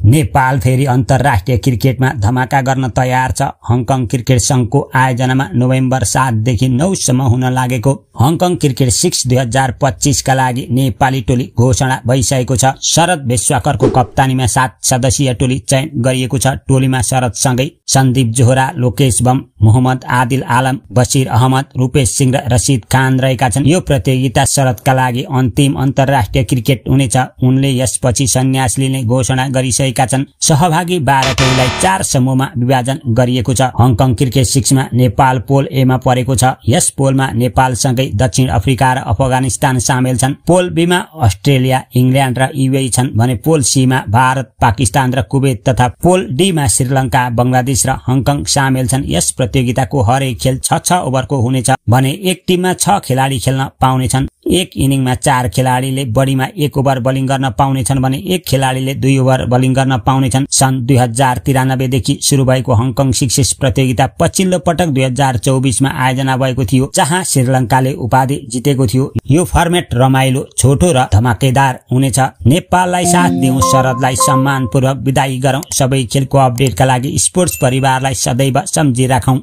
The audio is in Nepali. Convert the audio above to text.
नेपाल फेरि अन्तर्राष्ट्रिय क्रिकेटमा धमाका गर्न तयार छ। हङकङ क्रिकेट संघको आयोजनामा नोभेम्बर 7 देखि 9 सम्म हुन लागेको हङकङ क्रिकेट 6 2025 का लागि नेपाली टोली घोषणा भइसकेको छ। शरद भेश्वाकरको कप्तानीमा 7 सदस्यीय टोली चयन गरिएको छ। टोलीमा शरदसँगै सन्दीप जोहरा, लोकेश बम, मोहम्मद आदिल आलम, बशीर अहमद, रूपेश सिंह र रशीद खान रहेका छन्। यो प्रतियोगिता शरदका लागि अन्तिम अन्तर्राष्ट्रिय क्रिकेट हुनेछ। उनले यसपछि सन्यास लिने घोषणा गरिसकेका छन्। सहभागी 12 टोलीलाई 4 समूहमा विभाजन गरिएको छ। हङकङ क्रिकेट 6 मा नेपाल पोल ए मा परेको छ। यस पोलमा नेपालसँगै दक्षिण अफ्रिका र अफगानिस्तान सामेल छन्। पोल बी मा अस्ट्रेलिया, इंग्ल्यान्ड र युएई छन् भने पोल सी मा भारत, पाकिस्तान र कुवेत तथा पोल डी मा श्रीलंका, बंगलादेश र हङकङ सामेल छन्। यस प्रतियोगिताको हरेक खेल 6-6 ओभरको हुनेछ भने एक टिममा 6 खेलाडी खेल्न पाउनेछन्। एक इनिङमा 4 खेलाडीले बढीमा 1 ओभर बलिङ गर्न पाउनेछन् भने एक खेलाडीले 2 ओभर बलिङ गर्न पाउनेछन्। सन् 2093 देखि सुरु भएको हङकङ सिक्सेस प्रतियोगिता पछिल्लो पटक 2024 मा आयोजना भएको थियो, जहाँ श्रीलंकाले उपाधि जितेको थियो। यो फर्मेट रमाइलो, छोटो र धमाकेदार हुनेछ। नेपाललाई साथ दिउँ, शरदलाई सम्मानपूर्वक बिदाई गरौं। सबै खेलको अपडेटका लागि स्पोर्ट्स परिवारलाई सदैव सम्झिराखौं।